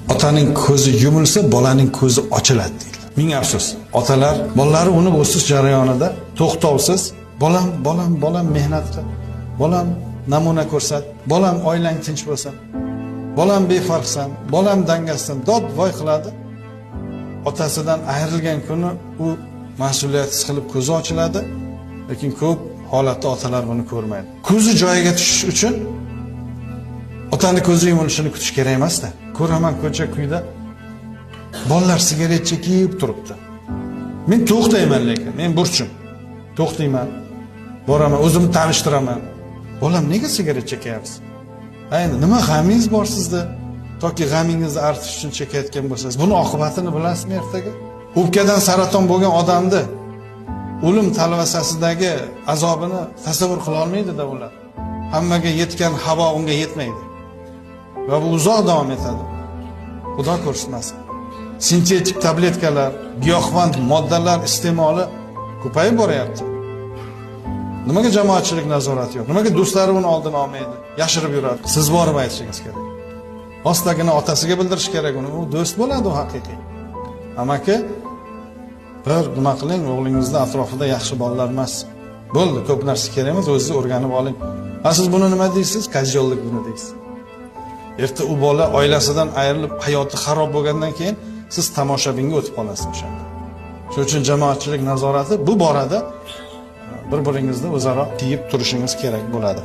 Otaning ko'zi yumilsa, bolaning ko'zi ochiladi deydi. Ming afsus. Otalar bolalari unib o'sish jarayonida to'xtovsiz bolam, bolam, bolam mehnat qil. Bolam namuna ko'rsat. Bolam oilang tinch bo'lsin. Bolam befarqsan, bolam dangassan, dod voy qiladi. Otasidan ayrilgan kuni u mas'uliyatsiz qilib ko'zi ochiladi, lekin ko'p holatda otalar buni ko'rmaydi. Ko'zi joyiga tushish uchun otani ko'zi yumilishini kutish kerak emasda. Ko'raman ko'cha kuyda bolalar sigaret chekib turibdi. Men to'xtayman, lekin men burchim. To'xtayman. Boraman, o'zimni tanishtiraman. Bolam, nega sigaret chekyapsiz? Ha, endi nima g'amingiz bor sizda? Toki g'amingizni artish uchun chekayotgan bo'lsangiz, buni oqibatini bilasizmi ertaga? O'pkadan saraton bo'lgan odamni o'lim talvasasidagi azobini tasavvur qila olmaydi-da ular. Hammaga yetgan havo unga yetmaydi. Va bu uzoq davom etadi. Xudo ko'rsatmasin. Sintetik tabletkalar, giyohvand moddalar iste'moli ko'payib boryapti. Nimaga jamoatchilik nazorati yo'q? Nimaga do'stlari uni oldini olmaydi? Yashirib yuradi. Siz borib aytishingiz kerak. Rostagina otasiga bildirish kerak uni. U do'st bo'ladi u haqiqiy. Amaki bir nima qiling, o'g'lingizni atrofida yaxshi bolalar emas. Bo'ldi, ko'p narsa kerak emas, o'zingiz o'rganib oling. Ha, siz buni nima deysiz? Козёл lik buni deysiz. Erta u bola oilasidan ayrilib, hayoti xarob bo'lgandan keyin siz tomoshabinga o'tib qolasiz o'shanda. Shuning uchun jamoatchilik nazorati bu borada bir-biringizni o'zaro tiyib turishingiz kerak bo'ladi.